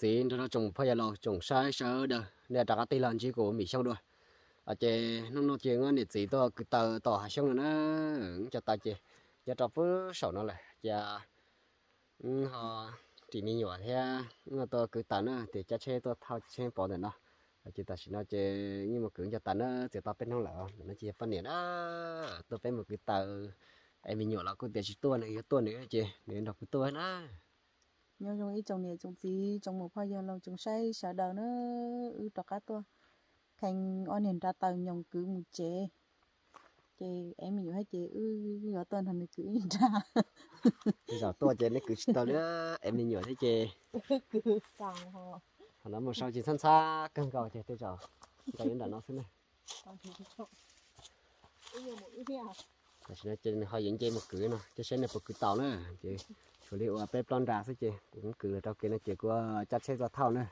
txiv nrog rau tsoom phooj ywg laus tsoom saib sawv daws nej rov qab tig los ntsib kuv Mim Xyooj dua. Ces hnub no ces wb niam txiv tuaj kwv taws tom hav xyoob no na. Wb cov taws ces nyob rau pem saum no lawm ces wb ho ris me nyuam thiab wb tuaj kwv taws na, ces caij tsheb tuaj thauj tsheb pov ntawm no. Ces tam sim no ces yeej mus kwv cov taws na, txiav tau peb hnub lawm, ntawm no ces yog poj niam na, tuaj peb mus kwv taws. Es me nyuam los kuj tias tsis tuaj, nws yuav tuaj nws ces nws nrog kuv tuaj na. Nyob zoo ib tsoom niam tsoom txiv tsoom muam phooj ywg laus tsoom saib sawv daws na, wb rov qab tuaj kheev ob niag nra taws nyoos kwv mus tsev. Ces es me nyuam thiab ces wb yuav tuaj nrog nws kwv ib nra. Tej zaum tuaj ces neb kwv tsis tau li, es me nyuam thiab ces kwv xaus ho. Qhov no muaj sau tsis ntxhab ntxhab kawg nkaus ces tej zaum nqa yuav nram no xwb na. Tam sim no ces nws ho yuav nce mus kwv no, ces seb nws puas kwv tau na. Ces tshuav li ua peb plaub nra xwb ces kuv kwv los rau kev no ces kuv caij tsheb tuaj thauj na.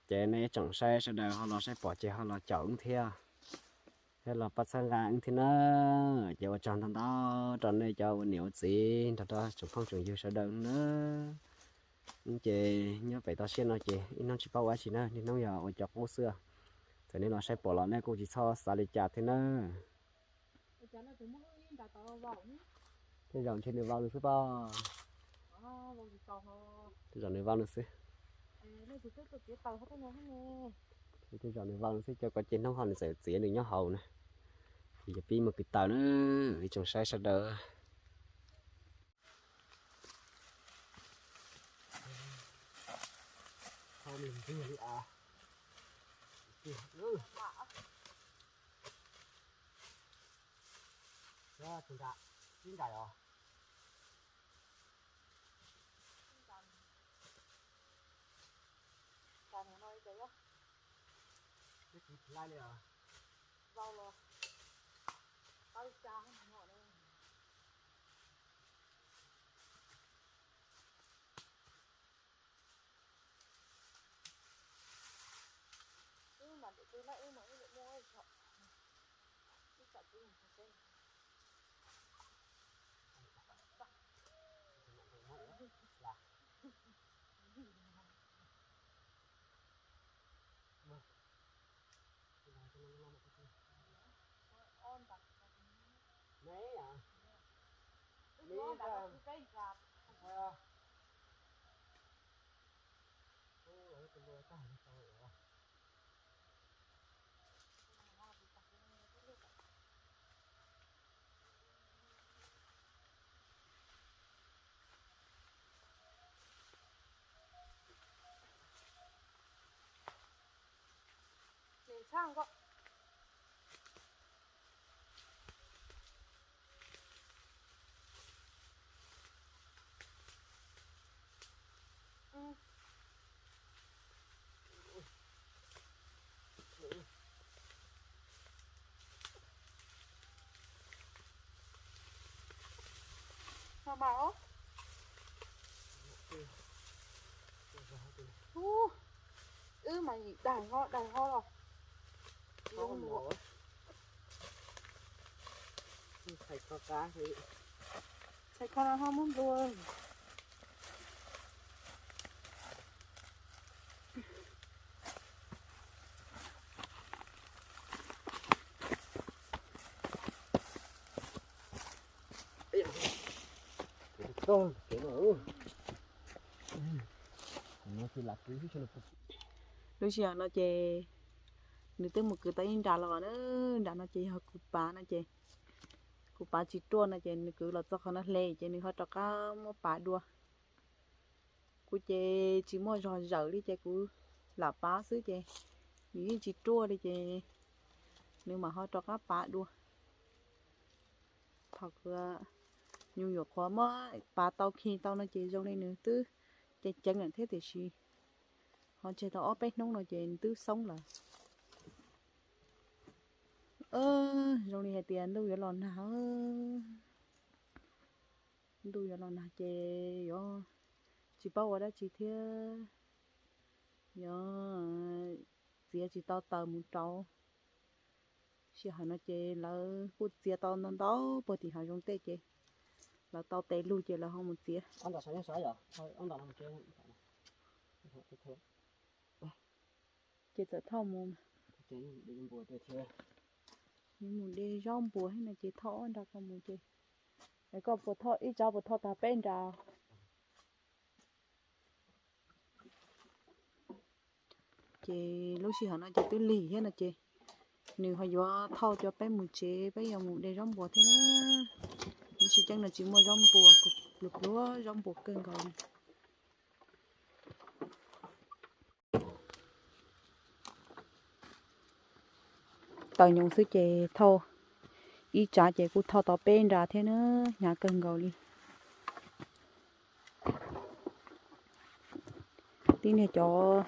Ces nej tsoom saib sawv daws ho los saib pom ces ho los caum wb thiab, thiab los pab txhawb nqa wb thiab na. Ces ua tsaug ntau ntau rau nej cov ua niam ua txiv nrog rau tsoom phooj tsoom ywg sawv daws na. Ces nyob pem toj siab no ces ib hnub tsis paub ua dab tsi na, niaj hnub yog ua cov qub xwb. Txawm nej los saib pom los nej kuj tsis txhob xav li cas thiab na. Tej zaum ntshe nws vau nws xwb pob. Tej zaum nws vau nws xwb. Tej zaum nws vau nws xwb, cov ko ces hnub ho nws txawm txiav nws nyob hauv na. Ces yog pib mus kwv taws na, ib tsoom saib sawv daws. Wb mas yim daig ho daig ho los. Txhais ko no ho muab nplua. Lub sij hawm no ces nws twb mus kwv tau ib nra los na, nram no ces yog kuv pav no ces, kuv pav tsis ruaj no ces nws kwv los txog qhov no hle ces nws ho rov qab muab pav dua. Kuv ces tsis muaj zog zawm li ces kuv lam pav xwb ces nws yeej tsis ruaj li ces nws mam ho rov qab pav dua. Thaum kawg nyuam yaus qhuav muab pav tau khi tau no ces zoo li nws twb ceev ceev lawm thiab tiam sis ho tseg tau ob peb hnub no ces nws twb xoob lawm. Zoo li hais tias ntuj yuav los nag, ntuj yuav los nag ces yuav tsis paub ua dab tsi thiab, yuav txiav tsis tau taws mus rauv. Sij hawm no ces lawv kuj txiav tau ntau ntau puag tim hav zoov tej ces lawv tau tes lug ces lawv ho mus txiav. Ces txawm thauj mus, mus de zaub npua thiab no ces thauj ob nra ko mus ces, es koj puas thauj ib tsab puas thauj tag peb nra? Ces lub sij hawm no ces twb lig thiab no ces nws ho yuav thauj cov peb mus tsev, peb yuav mus de zaub npua thiab na. Lub sij hawm no tsis muaj zaub npua, pluag pluag zaub npua kawg nkaus li. Taws nyoos xwb ces thauj ib tsav ces kuj thauj tau peb nra thiab na, hnyav kawg nkaus li. Tib niag cov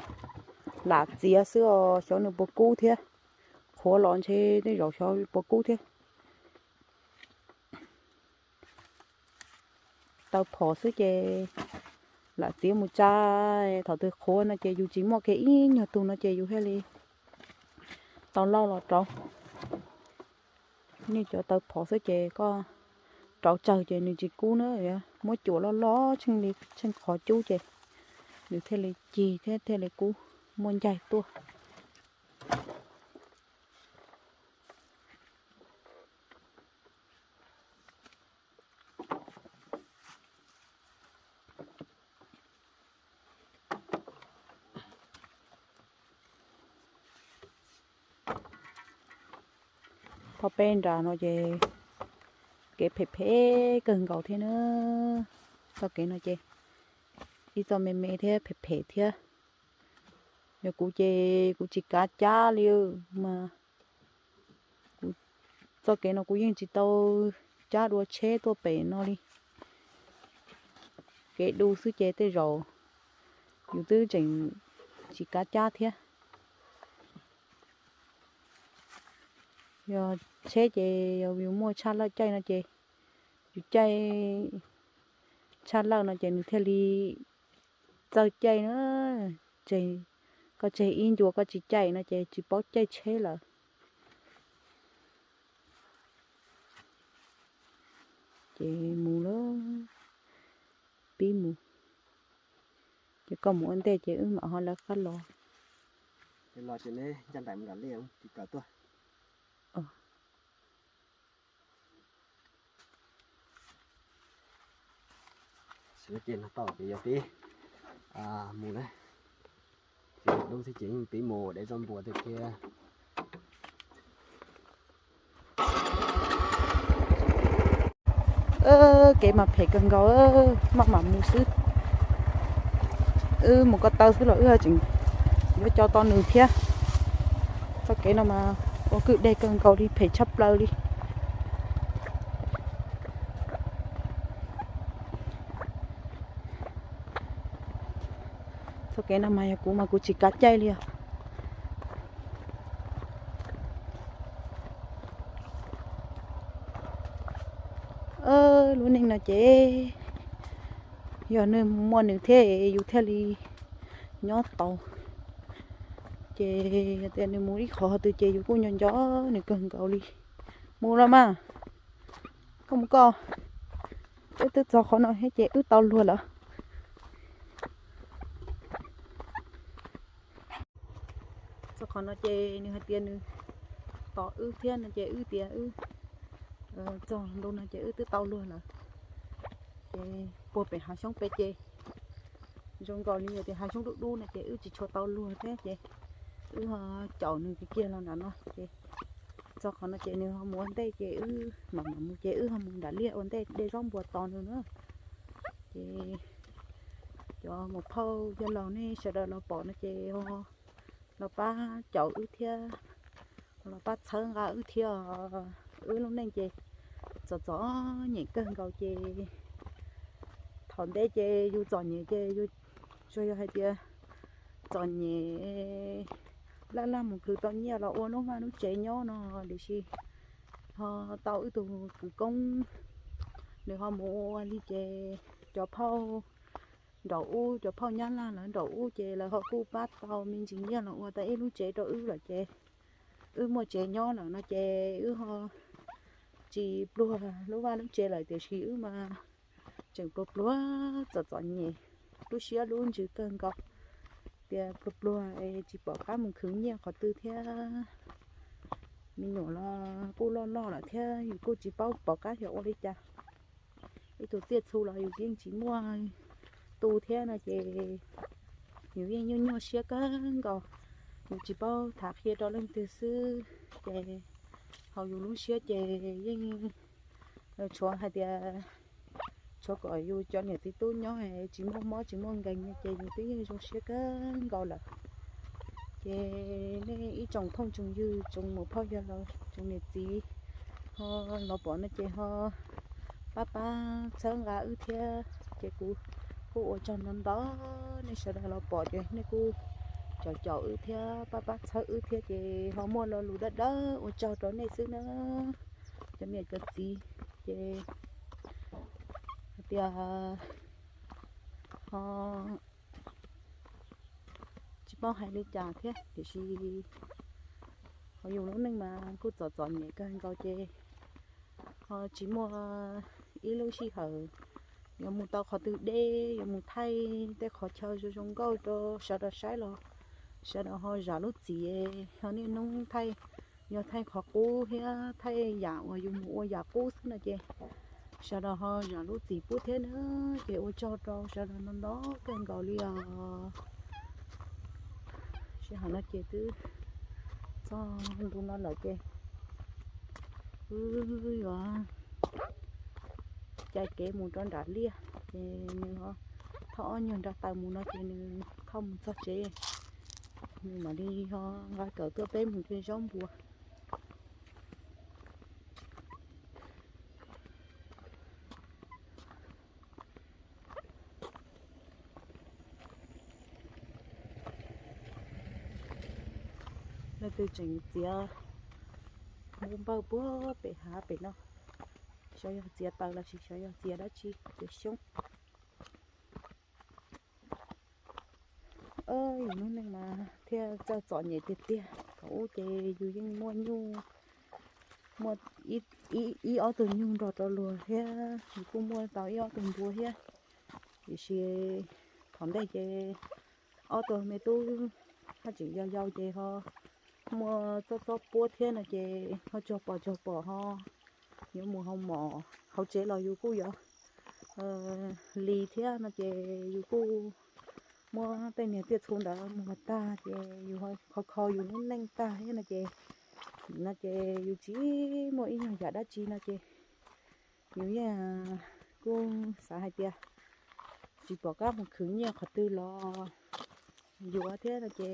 lam txiav xwb os, xyov nws puas kub thiab, qhuav los ntshe tej zaum xyov puas kub thiab. Taws phom xwb ces lam txiav mus tsa, thaum twg qhuav no ces yus tsis muaj kiag ib nyuag tug no ces yus thiaj li tau lauj los rauv. Nej cov taws phom xwb ces koj rauv tsawg ces nws tsis kub na, muab cuam loj loj tsheej li tsheej qhov cub ces nws thiaj li cig thiab thiaj li kub, muaj ncaig tuaj. Thauj peb nra no ces kev phem phem kawg nkaus thiab na. Txoj kev no ces ib txoj me me thiab phem phem thiab. Yog kuv ces kuv tsis kav cab li mas, txoj kev no kuv yeej tsis tau cab dua tsheb tuaj pem no li. Kev du xwb ces tej zaum yus twb tseem tsis kav cab thiab. Yog tsheb ces yog yus muaj tshaj lawj caij no ces yus caij tshaj lawj no ces nws thiaj li txawj caij na. Tseg, koj tseg ib ncua koj tsis caij no ces tsis paub caij tsheb lawm. Ces mus lawm, pib mus. Ces koj mus ua ntej ces wb mam ho lawv qab los. Los ces neb ncaj nraim mus nram liaj tsis kawm tuaj. Ces no tau ces yog pib mus na. Ces lub txhib ces yeej pib mus de zaub npua tiag thiab. Kev mas phem kawg nkaus, maj mam mus xwb. Wb mus ko taw xwb los wb tseem yuav co tau nws thiab. Txoj kev no mas ua kwj deg kawg nkaus li, phem tshaj plaws li. Txoj kev no mas yog kuv mas kuv tsis kav caij li os. Lub neej no ces yog nws muaj nws thiab yus thiaj li nyob tau. Ces yog tias nws mus ib qho twg ces yus kuj nco nco nws kawg nkaus li. Mus los mas, koj mus koj, wb twb txog qhov no thiab ces wb tau luag lawm. Txog qhov no ces nws hais tias nws tos wb thiab no ces wb tias wb txog ntu no ces wb twb tau luag lawm. Ces puag pem hav xyoob pem ces zoo nkaus li tias hav xyoob dub dub no ces wb tsis tshua tau luag thiab ces wb ho caum nws kiag kiag los nram no ces txog qhov no ces nws ho mus ua ntej ces wb mam mam mus ces wb ho mus nram liaj ua ntej de zaub npua tos nws na. Ces cov muam phauj yawg laus nej sawv daws los pom no ces ho los pab caum wb thiab, los pab txhawb nqa wb thiab. Wb lub neej ces txom txom nyem kawg nkaus ces thaum ntej ces yus txom nyem ces yus tsuas yog hais tias txom nyem laj laj mus khwv tau nyiaj los ua lub vaj lub tsev nyob no, tiam sis ho tau wb tus kwv Koob nws ho mus ua li ces cov phauj nraum ub, cov phauj Nyab Laj lawv nraum ub ces lawv ho kuj pab tau me ntsis nyiaj los ua tau ib lub tsev rau wb lawm ces wb muaj tsev nyob lawm no ces wb ho tsis pluag lub vaj lub tsev lawm tiam sis wb mas tseem pluag pluag txom txom nyem, lub siab lub ntsws kawg nkaus. tias pluag pluag es tsis pom qab mus khwv nyiaj qhov twg thiab. Me nyuam los kuj loj loj lawm thiab yus kuj tsis paub pom qab xyov ua li cas. Ib tug tsiaj txhu los yus yeej tsis muaj tu thiab no ces yus yeej nyuaj nyuaj siab kawg nkaus. Yus tsis paub tham qhia rau leej twg xwb ces hauv yus lub siab ces yeej tshuav hais tias tshuav kom yus cov niam txiv tub nyob tsis muaj mob tsis muaj nkeeg no ces yus twb yeej zoo siab kawg nkaus lawm. Ces nej ib tsoom phooj tsoom ywg tsoom muam phauj yawg laus tsoom niam txiv ho los pom no ces ho pab pab txhawb nqa wb thiab. Ces kuv kuj ua tsaug ntau ntau nej sawv daws los pom ces nej kuj caum caum wb thiab pab pab txhawb wb thiab ces ho muaj lo lus dawb dawb ua tsaug rau nej xwb na cov niam cov txiv. Ces hais tias ho tsis paub hais li cas thiab tiam sis ho yus lub neej mas kuj txom txom nyem kawg nkaus ces ho tsis muaj ib lub sij hawm yuav mus tau qhov twg deb yuav mus thaij tej qhov chaw zoo zoo nkauj rau sawv daws saib los sawv daws ho zam lub txim ho niaj hnub thaij, yog thaij qhov qub thiab thaij yam uas yus mus ua yam qub xwb no ces sawv daws ho zam lub txim pub thiab na. Ces ua tsaug rau sawv daws ntau ntau kawg nkaus li os. Sij hawm no ces twb txog ntu no lawm ces wb yuav cais kev mus rau nram liaj ces nws ho thauj ob nyuag nra taws mus no ces nws thauj mus txog tsev nws mam li ho nqa kawm tuaj peb mus de zaub npua. Leej twg tseem txiav npua npawj puag pem hav pem no, xyov yog txiav taws los sis xyov yog txiav dab tsi, txiav xyoob. Yus lub neej mas thiaj txawj txom nyem tiag tiag. Thaum ub ces yus yeej muaj nyuj, muaj ib ob tug nyuj nrog rau luag thiab yus kuj muaj tau ib ob tug npua thiab. Tiam sis thaum ntej ces ob tug me tub haj tseem yau yau ces ho muaj txob txob puab thiab no ces ho tsuag pom tsuag pom ho yuav mus hauv mom hauv tsev los yus kuj yuav lis thiab no ces yus kuj muab tej niag tsiaj txhu ntawd mus tag ces yus kho kho yus lub neej tag thiab no ces, no ces yus tsis muaj ib nyuag yam dab tsi no ces yus yeej kuj xav hais tias tsis pom qab mus khwv nyiaj qhov twg los yuav thiab no ces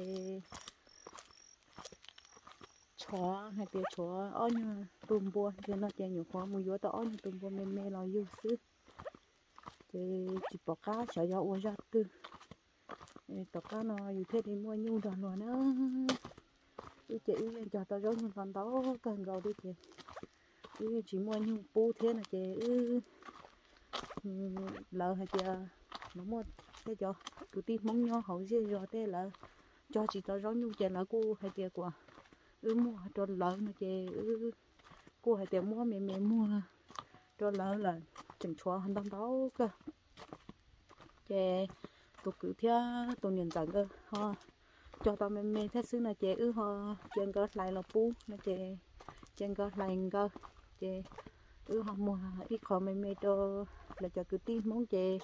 tshuav hais tias tshuav ob nyuag tus npua ces no ces nyuam qhuav mus yuav tau ob nyuag tus npua me me los yug xwb. Ces tsis pom qab xyov yuav ua zaj twg. Tom qab no yus thiaj li muaj nyuj nrog luag na. Wb ces wb yeej cog tau zaub nyuj ntau ntau kawg nkaus li ces wb yeej tsis muaj nyuj pub thiab no ces wb, lawv hais tias lawv muaj tej cov kwv tij Hmoob nyob hauv zej zos tej lawv cog tsis tau zaub nyuj ces lawv kuj hais tias kom wb muag rau lawv no ces wb kuj hais tias muab me me muag rau lawv lawm tseem tshuav ntau ntau kawg. Ces tus kwv thiab tus niam ntxawm nkawd ho cog tau me me thiab xwb no ces wb ho cia nkawd hlais los pub no ces cia nkawd hlais nkawd ces wb ho muag ib qho me me rau lawv cov kwv tij Hmoob ces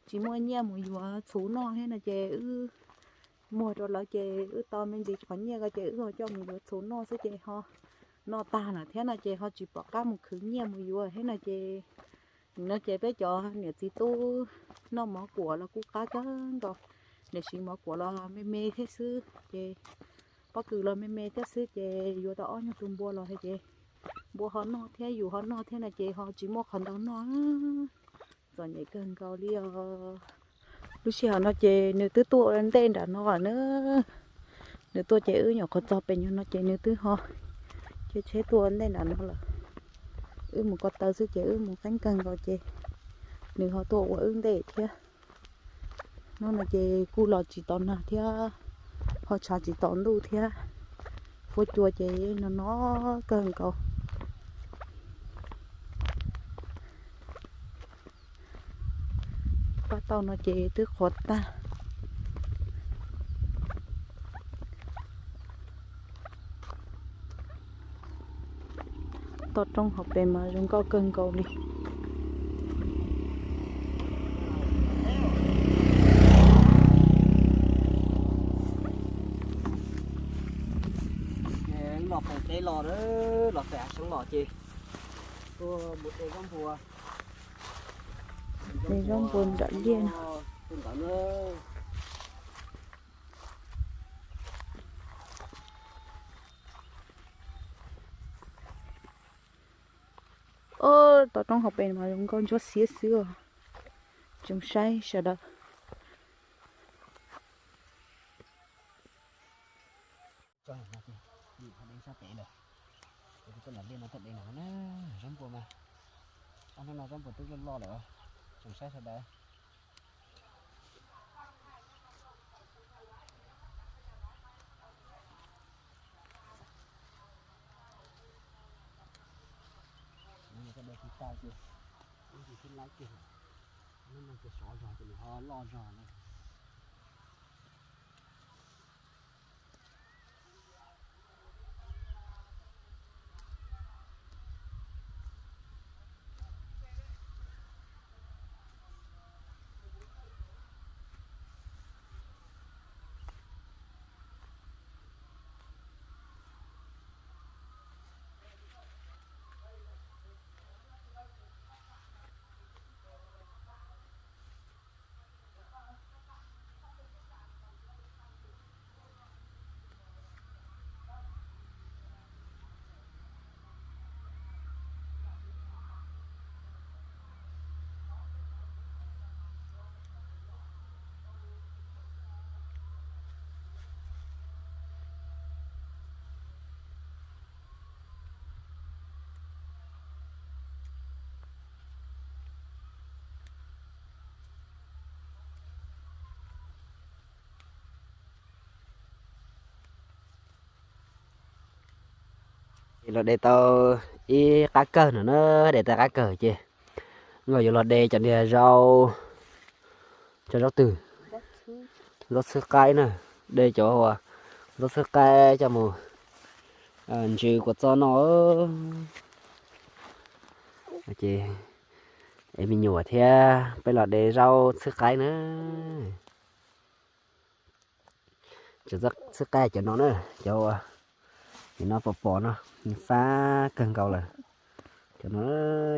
tsis muaj nyiaj mus yuav txhuv noj thiab no ces wb muag rau lawv ces wb tau me ntsis qhov nyiaj ko ces wb ho coj mus yuav txhuv noj xwb ces ho noj tag lawm thiab no ces ho tsis pom qab mus khwv nyiaj mus yuav thiab no ces, no ces peb cov niam txiv tub noj mov kuam los kuj qab kawg nkaus, niam siv mov kuam los me me thiab xwb ces pob kws los me me thiab xwb ces yuav tau ob nyuag tus npua los thiab ces npua ho noj thiab yus ho noj thiab no ces ho tsis muaj qhov ntau noj. Txom nyem kawg nkaus li os. Lub sij hawm no ces nws twb tuaj ua ntej nram no lawm na. Nws tuaj ces wb nyuam qhuav txog pem nyuag no ces nws twb ho caij tsheb tuaj ua ntej nram no lawm. Wb mus ko taw xwb ces wb mus qeeb kawg nkaus ces nws ho tuaj ua wb ntej thiab. Hnub no ces kuj los tsis tau nag thiab, ho tshav tsis tau ntuj thiab, huab cua ces no no kawg nkaus. Paj tauj no ces twb qhuav tag. Toj roob hauv pes mas zoo nkauj kawg nkaus li. Los pem teb los, los pem hav xyoob los ces tuaj mus de zaub npua. De zaub npua nram liaj no. Toj roob hauv pes mas zoo nkauj ntsuab xiab xwb os. Tsoom saib sawv daws. Zaub npua mas, ob hnub no zaub npua twb loj loj lawm, tsoom saib sawv daws. Hnub no ces sov zog ces nws ho loj zog na. Ces los de tau ib qab kawg no na, de tau qab kawg ces los yuav los de cov niag zaub, cov zaub twg, zaub txhwb qaib na, de cov zaub txhwb qaib coj mus ntsis kua txob noj. Ces es me nyuam thiab peb los de zaub txhwb qaib na. Tseem txhwb qaib cov no na, cov uas nim no pom pom no, nws fab kawg nkaus lawm. Cov no,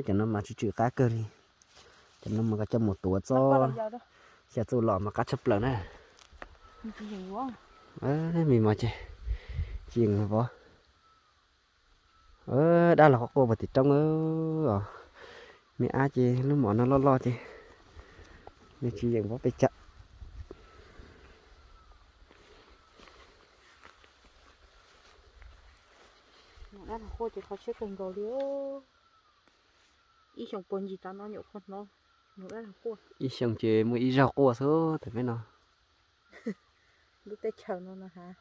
cov no mas tsw tsw qab kawg li. Cov no mas koj coj mus tuav txob, xya txuj lom mas qab tshaj plaws na. Me mos ces tsis yeem pov. Dab los quaj quaj puag tim roob os. Me ab ces lub mom no loj loj ces nws tsis yeem pov pes tsawg. Dab los quaj ces kho siab kawg nkaus li. Ib xyoos puag ncig tav no nyuam qhuav hnov dab los quaj. Ib xyoos ces muaj ib zaug quaj xwb tam peb no. Lub teb chaws no no has.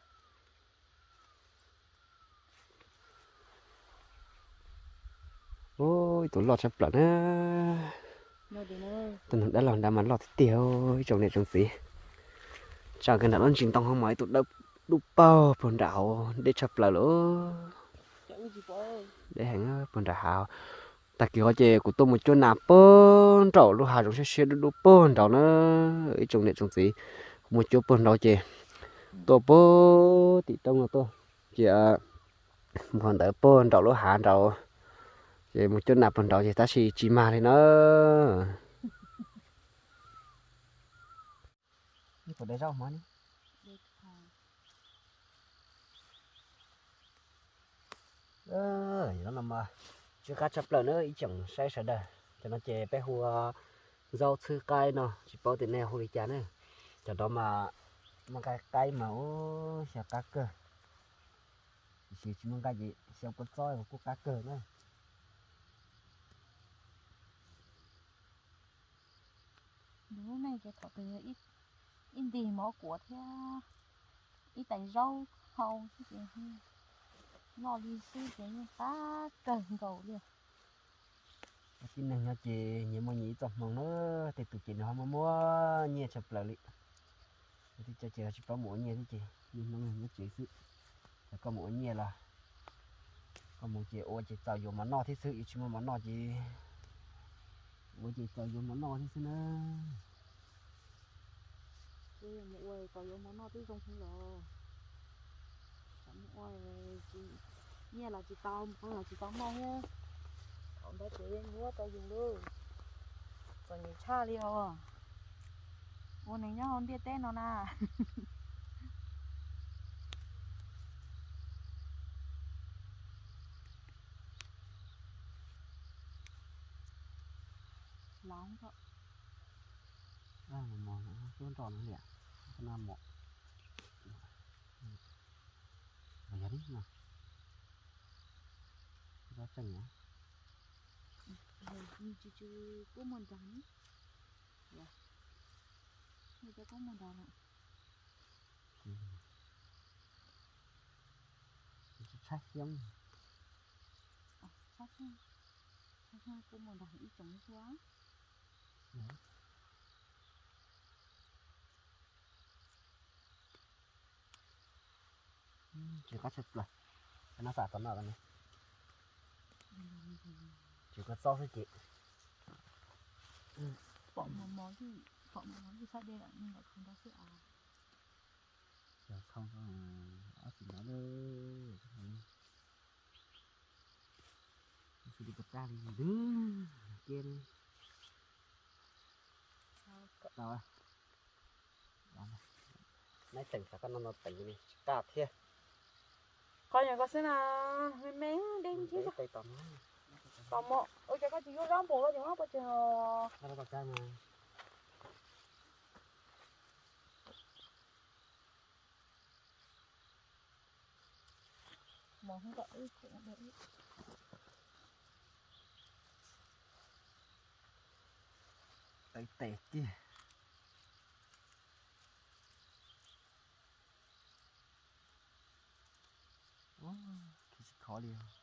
Ib tug loj tshaj plaws na. Tus dab laug nrad mas loj tiag tiag, ib tsoom niam tsoom txiv. Tsam kiag nram lub ntsis ntoo ho mas ib tug dawb dub paug puag nram hauv deb tshaj plaws lawm. Deb heev puag nram hav. Tag kis ho ces kuv tuaj mus cuab nas puag nraum lub hav zoov siab siab dub dub puag nraud na. Ib tsoom niam tsoom txiv, kuv mus cuab puag nraud ces tuaj puag tim roob no tuaj, ces mus qhov ntawd puag nraum lub hav nraud, ces mus cuab nas puag nraud ces tab sis tsis mag li na. Tsw qab tshaj plaws na ib tsoom saib sawv daws. Cov no ces peb hu ua zaub txhwb qaib no, tsis paub tias nej hu li cas ne. Cov no mas muaj nqaij qaib mas ub xyaw qab kawg, tiam sis tsis muaj nqaij ces xyaw kua txob kuj qab kawg na. Nws lub neej ces thaum twg ib ntig mov kuam thiab ib tais zaub hau xwb ces noj li xwb ces yeej qab kawg nkaus li. Tib neeg nyob ces nyias muaj nyias ib txoj hmoo na, tej tus ces nws ho muaj muaj nyiaj tshaj plaws li. Tej cov ces tsis paub mus ua nyiaj thiab ces niaj hnub nyob tsev xwb. Yog koj mus ua nyiaj los Koj mus ces ua ces txaus yuav mov noj thiab xwb, yus tsis muaj mov noj ces ua ces txaus yuav mov noj thiab xwb na. Mus ua txaus yuav mov noj twb zoo heev los. Mus ua, nyiaj los tsis tau, mus qee los tsis tau noj thiab. Thaum ntawd ces yuav tau yus lauj. Txom nyem tshaj li os. Ua neeg nyob hauv ntiaj teb no na. Los mos mos nroj no liam, no mos. Los yog li no. Tseem, tsis, tsis kuj muaj nrog ne. Yog, nej cov kuj muaj nrog lawm. Tshaib xyoob. Tshaib xyoob, tshaib xyoob kuj muaj nrog ib tsoom ua. Tsis qab tshaj plaws, no xav tau no ne. Tsis kua txob xwb ces pom mos mos, pom mos mos sab dej lawm, nws lam khau nrog xwb as. Xyov khau ob tsis nrov lawm. Xwb li puas tag li ntwg kiag li. Tau. Neb teem xav koj no no teem li tsis qab thiab. Qhov nyuam koj xwb na, me me dej ntsib. Tom mos, ua cas koj tsis yuav zaub npum los tsis muab pov tseg os. Tawv tes tiag. Ua, tsis khov li os.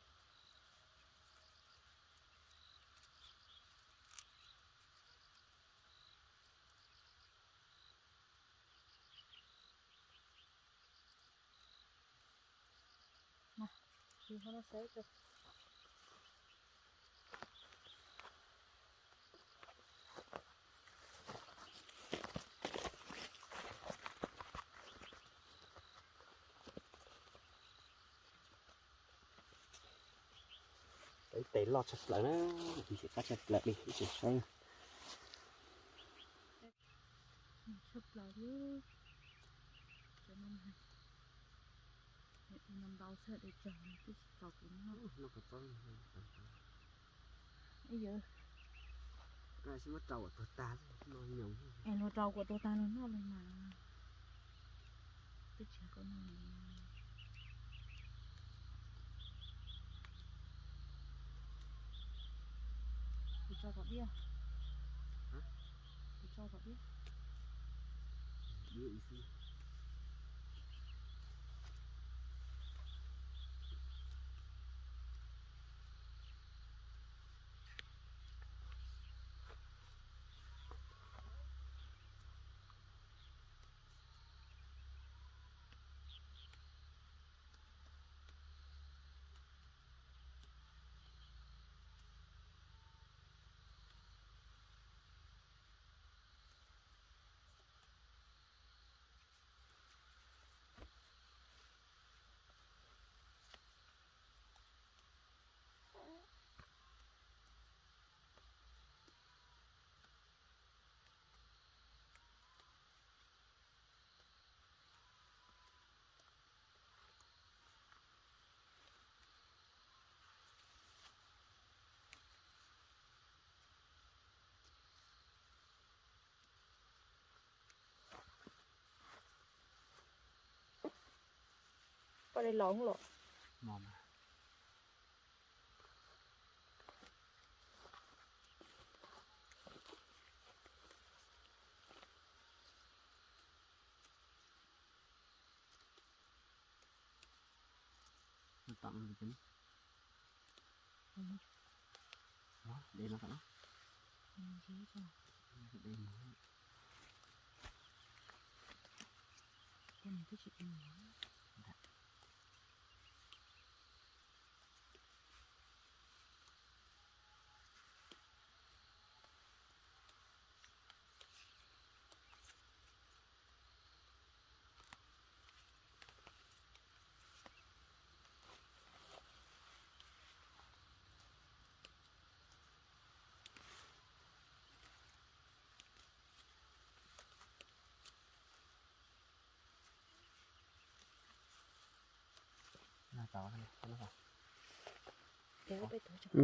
Ib tes loj tshaj plaws na, ib tes qab tshaj plaws li, ib tes saib. Tshaj plaws li. Cov no mas ntau xwb, de tsawg twb tsis txaus kuv noj. Ib yam, muab rau kuv tuag tag no nyoos, es luag rau kuv tuag tag no noj li mas. Twb tsis yog koj noj li. Kuv tso tom diaj. Kuv tso tom diaj. Poj de laus los. Tam no, de no tam no. De no. Twb tsis de no.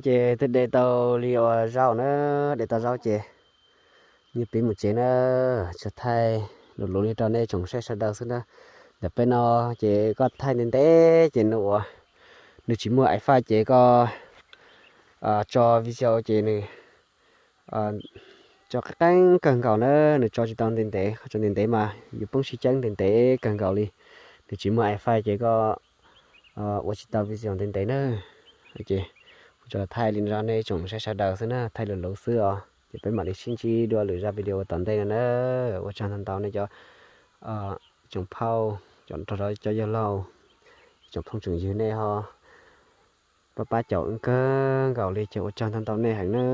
Ces twb de tau li uas zaub na, de tau zaub ces nws pib mus tsev na, tsuas thaij luv luv li rau nej tsoom saib sawv daws xwb na. Ntawm peb no ces koj thaij ntev ntev ces nws ua, nws tsis muaj wi-fi ces koj tso video ces nws tso qeeb qeeb kawg nkaus na, nws tso tsis tau ntev ntev, qhov tso ntev ntev mas yus poob sib ceeb ntev ntev kawg nkaus li. Nws tsis muaj wi-fi ces koj ua tsis tau video ntev ntev na. Ces kuv tsuas thaij li no rau nej tsoom saib sawv daws xwb na, thaij luv luv xwb os. Ces peb mam li sib ntsib dua lwm zaj video tom ntej no na. Ua tsaug ntau ntau nej cov tsoom phauj, cov nrog rau cov yawg laus, tsoom phooj tsoom ywg nej ho pab pab caum wb kawg nkaus li ces ua tsaug ntau ntau nej heev na.